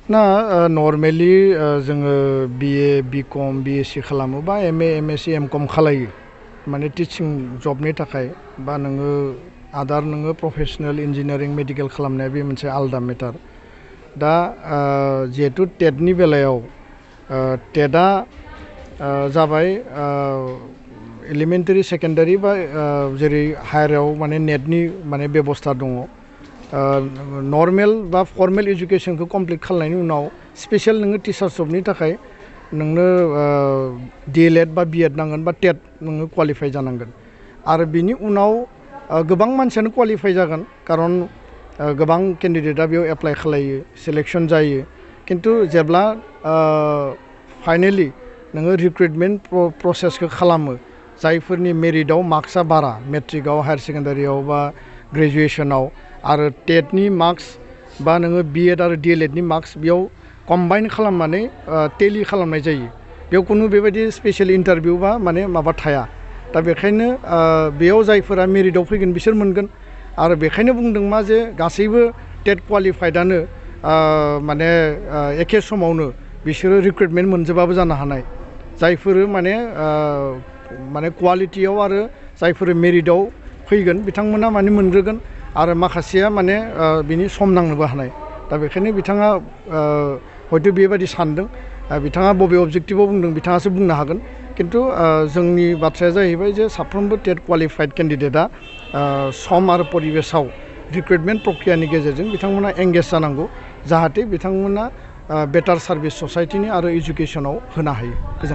ना नर्मेलि जोङो बिए बिकम बिएससि खालामो बा एमए एमएससि एमकम खालायो माने टिचिं जबनि थाखाय बा नोङो आदार नोङो प्रफेशनेल इन्जिनियारिं मेडिकेल खालामनाया बे मोनसे आलादा मेटार दा जिहेतु टेटनि बेलायाव टेटआ जाबाय एलिमेन्टारि सेकेन्डारि बा जेरै हायाराव माने नेटनि माने बेबस्था दङ नर्मेल बा फर्मेल एजुकेशनखौ कमप्लिट खालामनायनि उनाव स्पेशल नोङो टिचार जबनि थाखाय नोंनो डिएलएड बा बिएड नांगोन बा टेट नोङो क्वालिफाइ जानांगोन आरो बिनि उनाव गोबां मानसियानो क्वालिफाइ जागोन खारन गोबां केन्डिडेटआ बेयाव एप्लाइ खालायो सिलेक्शन जायो खिन्थु जेब्ला फाइनेलि नोङो रिक्रुटमेन्ट प्रसेसखौ खालामो जायफोरनि मेरिटआव मार्क्सआ बारा मेट्रिकआव हायार सेकेन्डारियाव बा ग्रेजुवेसनाव आरो टेटनि मार्क्स बा नोङो बिएड आरो डिएलएडनि मार्क्स बेयाव कम्बाइन खालामनानै टेलि खालामनाय जायो बेयाव खुनु बेबायदि स्पेशेल इन्टारभिउ बा माने माबा थाया दा बेखायनो बेयाव जायफोरा मेरिटआव फैगोन बिसोर मोनगोन आरो बेखायनो बुंदों मा जे गासैबो टेट क्वालिफाइडआनो माने एखे समावनो बिसोरो रिक्रुटमेन्ट मोनजोबाबो जानो हानाय जायफोर माने क्वालिटियाव आरो जायफोर मेरिटआव फैगोन बिथांमोना माने मोनग्रोगोन आरो माखासेया माने बिनि सम नांनोबो हानाय दा बेखायनो बिथाङा हयथ' बेबायदि सानदों बिथाङा बबे अबजेक्टिभआव बुंदों बिथाङासो बुंनो हागोन खिन्थु जोंनि बाथ्राया जाहैबाय जे साफ्रोमबो टेट क्वालिफाइड केन्डिडेटआ सम आरो परिबेसाव रिक्रुटमेन्ट प्रक्रियानि गेजेरजों बिथांमोना एंगेज जानांगौ जाहाथे बिथांमोना बेटार सार्भिस ससाइटिनि आरो इडुकेसनाव होनो हायो गोजोन्थों।